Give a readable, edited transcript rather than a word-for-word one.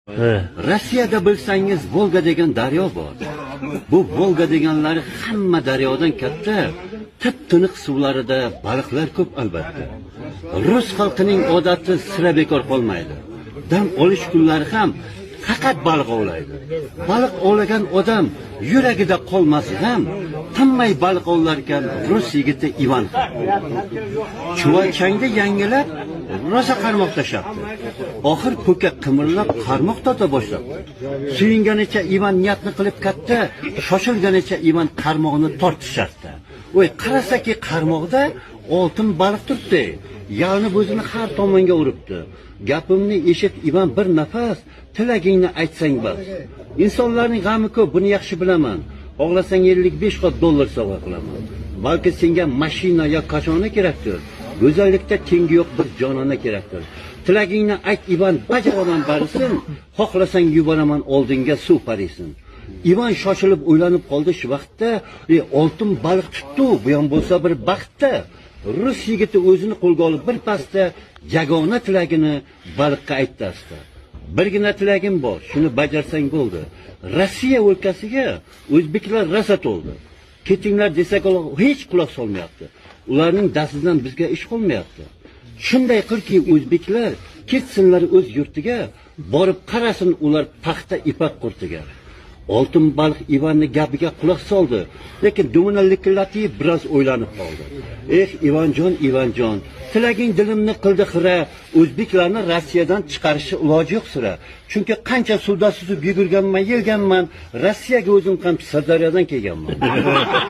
Rossiyada, bilsangiz, Volga degan daryo bor. Bu Volga deganlari hamma daryodan katta, tip-tiniq suvlarida baliqlar ko'p albatta. Rus xalqining odati sira bekor qolmaydi. Dam olish kunlari ham faqat baliq ovlaydi. Baliq ovlagan odam yuragida qolmas g'am, tinmay baliq ovlar ekan rus yigiti Ivan ham. Chuvalchangda yangilab rosa qarmoq tashlabdi. Oxir po'ka qimirlab qarmoq torta boshlabdi. Suyunganicha Ivan niyatni qilib katta, shoshilganicha Ivan qarmoqni tortishardi. Oy, qarasaki, qarmoqda oltin baliq turibdi. Yalinib o'zini har tomonga uribdi. Gapimni eshit, Ivan, bir nafas, tilagingni aytsang bas. Insonlarning g'ami ko'p, buni yaxshi bilaman. Xohlasang, 55 qat dollar sovg'a qilaman. Balki senga mashina yo kashona kerakdir. Go'zallikda tengi yo'q bir jonona kerakdir. Tilagingni ayt, Ivan, bajaraman barisin. Xohlasang, yuboraman oldinga suv parisin. Ivan shoshilib o'ylanib qoldi shu vaqtda, oltin baliq tutdi, bu ham bo'lsa bir baxtda. Rus yigiti o'zini qo'lga olib bir pasda yagona tilagini baliqqa aytdi asta. Birgina tilagim bor, shuni bajarsang bo'ldi. Rossiya o'lkasiga o'zbeklar rosa to'ldi. Ketinglar desak, ular hech quloq solmayapti. Ularning dastidan bizga ish qolmayapti. Shunday qilki, o'zbeklar ketsinlar o'z yurtiga, borib qarasin ular paxta ipak qurtiga. Oltin baliq Ivanni gapiga quloq soldi, lekin dumini likillatib biroz o'ylanib qoldi. Eh, Ivanjon, Ivanjon, tilaging dilimni qildi xira, o'zbeklarni Rossiyadan chiqarishni iloji yo'q sira. Chunki qancha suvda suzib yugurganman, yelganman, Rossiyaga o'zim ham Sirdaryodan kelganman.